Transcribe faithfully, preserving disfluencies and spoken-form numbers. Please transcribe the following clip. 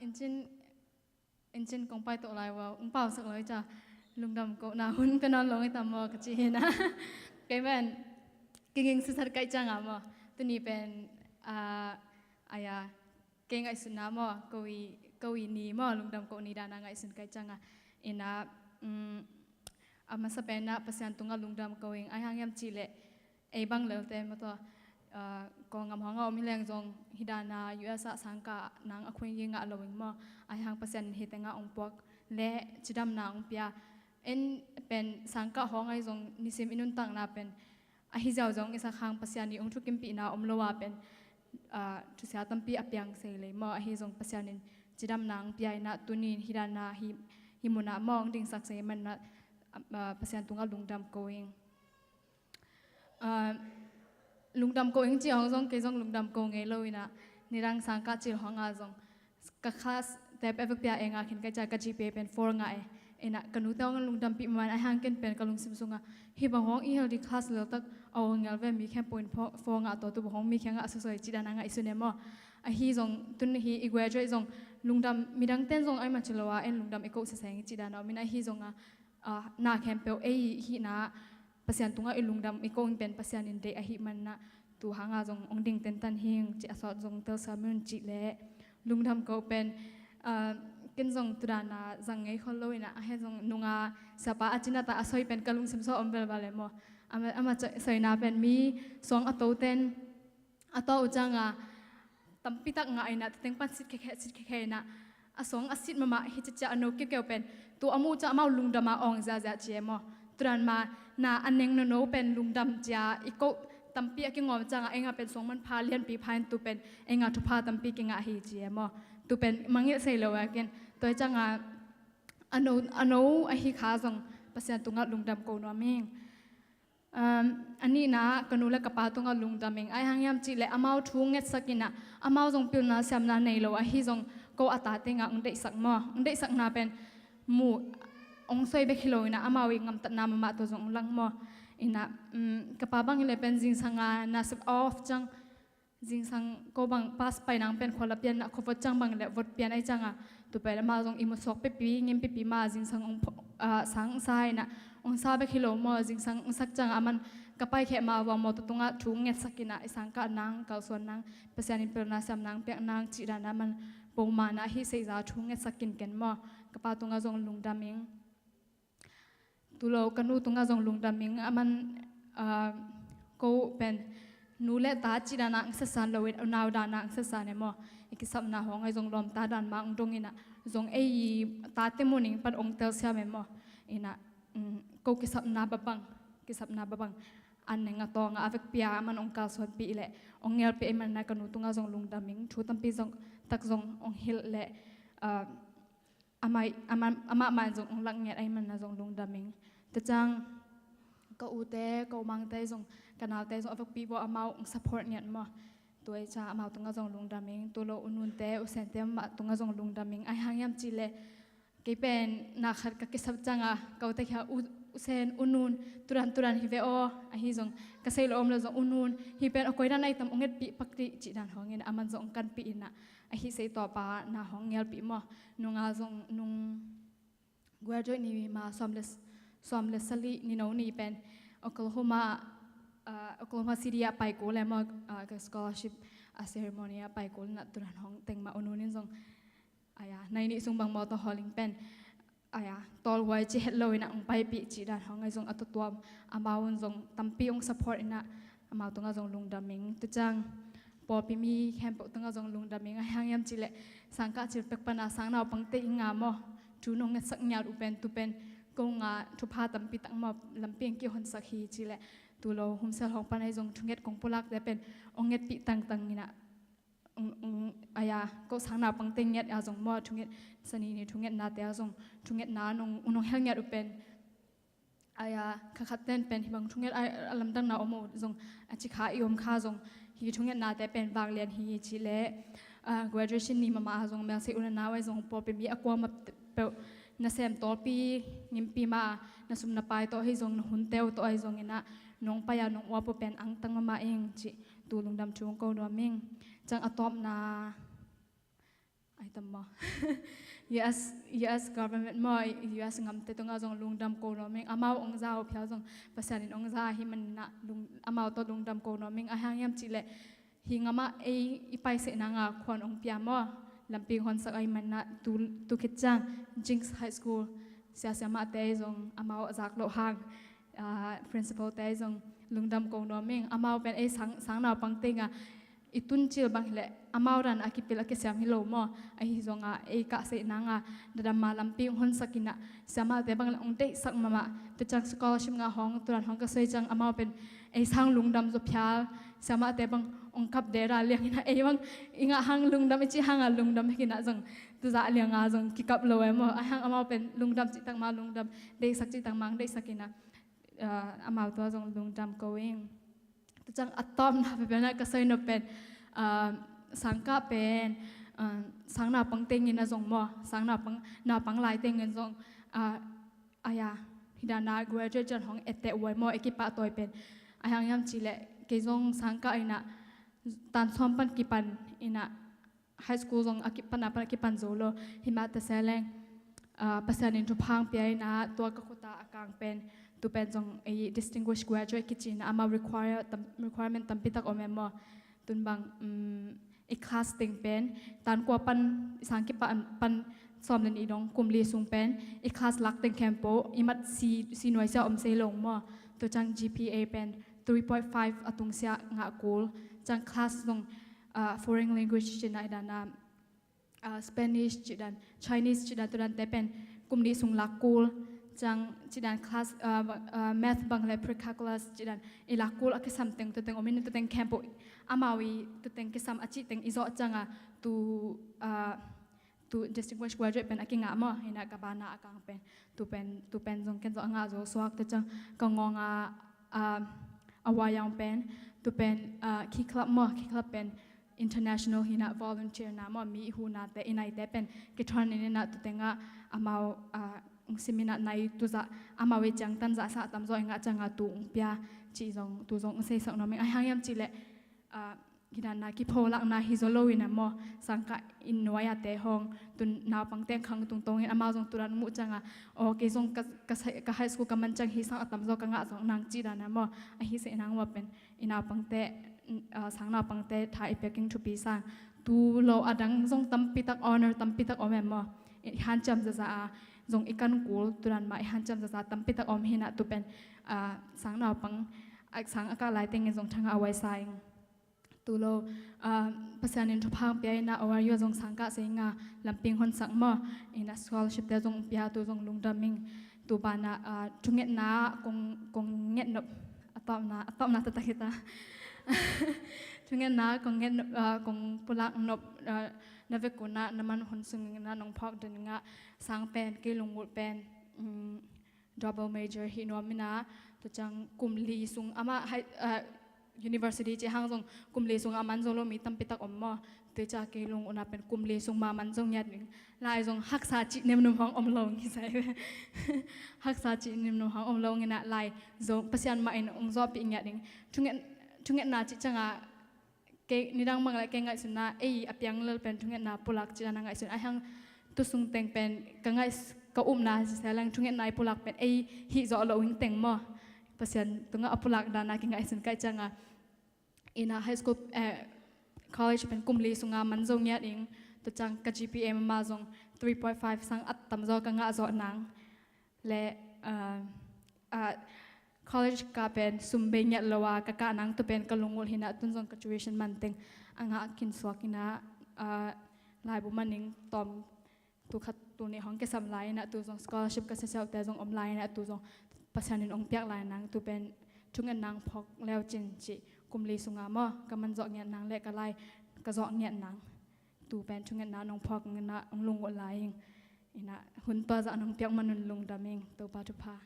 Inchin, inchin kong pai tawh lai uh a, ung pau sak lo i ca, lungdam kohna hun pe nawn lo i tam maw ka ci hi na. Kei pen kiging sisat ka i ciang a maw, tuni pen, ah, aya, kei ngaihsutna maw, ko i, ko i ni maw, lungdam koh ni dan a ngaihsun ka i ciang a. Ina, mm, a masa pen ah Pasian tungah lungdam ko ing, ai hang hiam cih leh ei bang lelte maw tawh, ah, Kawlgam hong a om hi leng zong hih dan a U S ah sangkah nang a khuing hi ngah lo ing maw. Ai hang Pasian in hih tengah ong puak le cidamna ong pia. En pen sangkah hong ai zong nisim i nuntakna pen ahi ziau zong i sak hang Pasian i ong thukimpihna om lo a pen, ah, thusia tampi a piang sei lei maw. Ahi zong Pasian in cidamna ong pia ina tuni in hih dan a hih, hih mun ah maw ong dingsak sei man na, ah, Pasian tungah lungdam ko ing. Ah, lungdam ko ing ci hong zong, kei zong lungdam ko ngei lo ina, nidang sangkah cil hong a zong, ka class te pe vek pia e nga khin ka ca ka G P A pen four nga e. Ina, ka nu te hong lungdam pi man ai hang ken pen ka lungsim sunga, hih bang hong i hel di class lel tak a ong ngel ve mi khempeuh in four, four nga tawh tu bang hong mi khia nga a sosoi ci dan a ngaihsun e maw. Ahi zong tun hi i graduate zong lungdam, midang ten zong ai man ci lo a en lungdam i ko saseng ci dan a om ina ahi zong a, ah, na khempeuh ei hihna Pasian tungah i lungdam i ko ing pen Pasian in deih ahih man na, tu hang a zong ong ding tentan hing ci a sawt zong telsa mun cih leh lungdam ko pen, ah, ken zong tu dan a zang ngei khol lo ina, a he zong nunga sapa a cina ta a soi pen ka lungsim sawh om velval e maw. Ama, ama ca-, soina pen mi song a to ten a to uh ciang a tampi tak ngah ina, teng pan sit khekhe, sit khekhe ina, a song a sit mahmah hi cicia a no kiukeu pen tu a muh ciang amau lungdam a awng ziazia ci e maw. Tu dan ma na a neng no no pen lungdam cia i ko tampi a kingawm ciang a ei nga pen song manpha lianpi pha in tu pen ei nga thupha tampi kingah hi ci e maw. Tu pen mangngilh sei lo a ken. Tua ciang a a no, a no ahi kha zong Pasian tungah lungdam ko nuam ing. Um, a nihna, ka nu le ka pa tungah lungdam ing. Ai hang hiam cih leh amau thu ngetsak ina, amau zong pilna siamna nei lo ahi zong ko a ta tengah ong deihsak maw. Ong deihsakna pen muh ong soi bek hi lo ina, amau i ngamtatna mahmah tawh zong ong lang maw. Ina, um, ka pa bang hi leh pen zingsang a na sep off ciang, zingsang ko bang pass pai nang pen khua la pian na khuavot ciang bang le vot pian ai ciang a, tu pen amah zong i mu suak pipi, ngim pipi ma zingsang ong pho-, ah, sang sa ina, ong sa bek hi lo maw, zingsang ong sak ciang a aman ka pai kheh ma vua maw, tu tungah thu ngetsak ina, i sangkah nang, kalsuan nang, Pasian in pilna siam nang, piak nang cih dan a man poma na hi sei za thu ngetsak kinken maw, ka pa tungah zong lungdam ing. Tu lo ka nu tungah zong lungdam ing, aman, ah, ko pen nu le ta cih dan a ang sasan lo in, unau dan a ang sasan e maw. I kisapna hong ai zong lawmta dan ma ong dong ina, zong ei i tate muning pan ong telsiam e maw. Ina, um, ko kisapna babang, kisapna babang an neng a tawng a vekpi a aman ong kalsuanpih leh ong ngelpih ei man na ka nu tungah zong lungdam ing, thu tampi zong tak zong ong hilh leh, ah, amah, amah, amah man zong ong lak ngiat ahih man na zong lungdam ing. Tua ciang ka ute, ka umangte zong, ka naute zong a vekpi bawh amau ong support ngiat maw. Tua i ca amau tungah zong lungdam ing. Tu lo u nunte, u sente, amah tungah zong lungdam ing. Ai hang hiam cih leh kei pen na khat ka kisap ciang a, ka ute khia u, u sen, u nun, turan, turan hi ve aw, ahi zong ka sei lo om lo zong u nun, hi pen a koi dan ai tam ong ngetpih pak dih cih dan hong ina, aman zong ong kanpih ina, ahi sei tawpa na hong ngelpih maw. Nunga zong nung graduate ni ma sawm le, sawm le sali ni no ni pen Oklahoma, ah, Oklahoma City ah pai kul e maw, ah, ka scholarship, ah, ceremony ah pai kul na, tu dan hong teng ma u nun in zong, aya, nai nih sung bang maw tawh hawling pen, aya, tawlhuai ci het lo ina ong paipih cih dan hong ai zong a tutuam, amau un zong tampi ong support ina, amau tungah zong lungdam ing. Tua ciang pawlpi mi khempeuh tungah zong lungdam ing. Ai hang hiam cih leh sangkah cil pek pan a sang naupangte i nga maw, thu nong ngetsak ngiat uh pen, tu pen ko nga thupha tampi tak maw, lampi ong kihonsak hi cih leh, tu lo Hun Sial hong pan ai zong thunget kong pulakte pen ong ngetpih tangtang ina, ong, ong, aya, ko sang naupangte ngiat a zong maw, thunget, sani ni thungetnate a zong, thungetna nong, nong hel ngiat uh pen, aya, kha khat ten pen hi bang thunget a, a lamdangna om uh zong, a ci kha i om kha zong, hi thungetnate pen vak lian hi cih leh, ah, graduation ni mahmah a zong melsei u le nau ai zong pawlpi mi a kuamah peuh nasem tawlpi ngimpi ma, na sum na pai tawh hi zong, na hunte uh tawh ai zong ina, nong pai a nong uap uh pen angtang mahmah ing cih tu lungdam thu ong ko nuam ing. Ciang a tawpna, Ai tam maw? U S, U S government maw, U S ngamte tungah zong lungdam ko nuam ing. Amau ong za uh phial zong Pasian in ong za ahih manin ah lung, amau tawh lungdam ko nuam ing. Ahang hiam cihleh hih ngamah ei i paiseh nanga khuan ong pia maw, lampi honsak ahih manin ah tu, tu khit ciang Jinx High School sia siamahte zong amau a zak loh hang, ah, principal te zong lungdam ko nuam ing. Amau pen ei sang, sang naupang tengah i tuncil bang hileh amau dan a kipil a kisiam hi lo maw. Ahi zongah ei kahseh nanga dadam ma lampi ong honsak inah siamahte bang le ong deihsak mahmah. Tu ciang scholarship ngah hong, tu dan hong ka soi ciang amau pen ei sang lungdam zaw phial, siamahte bang ong kap dera liang inah ei bang i ngah hang lungdam, i cih hanga lungdam hi inah zong tu zah lianga zong kikap lo e maw. Ahang amau pen lungdam cihtak ma lungdam, deihsak cihtak ma deihsak inah, ah, amau tua zong lungdam ko ing. Tu ciang a tawpna pen pen ah ka soi nop pen, ah, sangkah pen, ah, sang naupang tengin a zong maw, sang naupang, naupang lai tengin zong, ah, aya, hih dana graduate ciang hong etteh uai maw, e kipahtawi pen. Ahang hiam cihleh kei zong sangkah inah tan sawm pan kipan inah high school zong a kipan a pan a kipan zo lo. Himah ta se leng, ah, Pasian in thupha ong pia inah tua ka khuta a kang pen, tu pen zong ei distinguished graduate kici inah amau require tam, requirement tampi tak om e maw. Tun bang, um, i class teng pen tan kua pan, i sang kipah pan sawm le nih dong kum li sung pen i class lak teng khempeuh i mat C, C nuai sia om sei lo maw. Tu ciang G P A pen three point five a tung sia ngah kul. Ciang class zong, ah, foreign language cih dan, ah, Spanish cih dan, Chinese cih dan, tu dante pen kum nih sung lak kul. Ciang cih dan class, ah, ah, math bang le pre-calculus cih dan i lak kul a kisam teng, tu teng om in, tu teng khempeuh amau i tu teng kisam a cih teng i zawh cianga tu, ah, tu distinguished graduate pen a kingah maw. Inah ka bana a kang pen, tu pen, tu pen zong ken zong a ngah zo suak. Tu ciang ka ngawng a, ah, a wayang pen, tu pen, ah, Key Club maw, Key Club pen international hi inah volunteer na maw, mi i huhnate, i naite pen kithuan in inah tu tengah amau, ah, ong sim inah nai tu zah, amau i ciangtan zah sang a tamzaw i ngah cianga tu ong pia cih zong, tu zong ong seisak nuam ing. Ahang hiam cihleh, ah, hih dana kipholakna hi zaw lo inah maw, sangkah inn nuai-ate hong, tu naupangte khang tungtawng in amau zong tu dan muh cianga, aw, kei zong ka, ka, ka high school ka man ciang hih sang a tamzaw ka ngah zawk nang cih dana maw. Ahi seh nang maw pen i naupangte, ah, sang naupangte tha i pia king thupi sang. Tu lo a dang zong tampi tak, honor tampi tak om e maw. I hanciam zaza a zong i kan kul, tu dan mah i hanciam zaza tampi tak om hi inah tu pen, ah, sang naupang, ah, sang a kah lai tengin zong thangah a wai sa ing. Tu lo, ah, Pasian in thupha ong pia inah O R U ah zong sangkah se inga lampi ong honsak maw. Inah scholarship te zong pia, tu zong lungdam ing. Tu banah, ah, thungetna kong, kong nget nop, a tawpna, a tawpna taktak hi ta. Thungetna kong nget nop, ah, kong pulak nop, ah, na vekun ah na man hun sung inah nong phawk den inah sang pen, kei lungulh pen, um, double major hi nuam inah, tu ciang kum li sung amah hai, ah, university cih hang zong kum li sung a man zo lo mi tampi tak om maw. Tu ciang kei lungulhna pen kum li sung ma man zo ngiat ing. Lai zong haksa cih nemnum hong om lo ing hi sai ve. Haksa cih nemnum hong om lo ing inah lai zong Pasian mah in ong zawhpih ngiat ing. Thunget, thungetna cih cianga kei nidang bang le kei ngaihsunna ei a piang lel pen thungetna pulak cih dan a ngaihsun. Ahang tu sung teng pen ka ngaih, ka upna sia leng thungetna i pulak pen ei hih zawh loh ing teng maw. Pasian tungah a pulak dana kingaihsun ka hih cianga, inah high school, eh, college pen kum li sunga man zo ngiat ing. Tu ciang ka G P A mama zong three point five sang a tamzaw ka ngah zawh nang. Le, ah, ah, college kah pen sum bei ngiat lo a ka kah nang, tu pen ka lungulh hi inah, tun zong ka tuition man teng a ngah khin suak inah, ah, laibu man ing tawm, tu khat tu nih hong kisam lai inah, tu zong scholarship ka siasiaute zong om lai inah, tu zong Pasian in ong piak lai nang, tu pen thungetna ong phawk leu cin cih kum li sunga maw ka man zawh ngiat nang le ka lai ka zawh ngiat nang. Tu pen thungetna nong phawk inah ong lungulh lai ing. Inah hun tua zah nong piak man un lungdam ing. Topa thupha.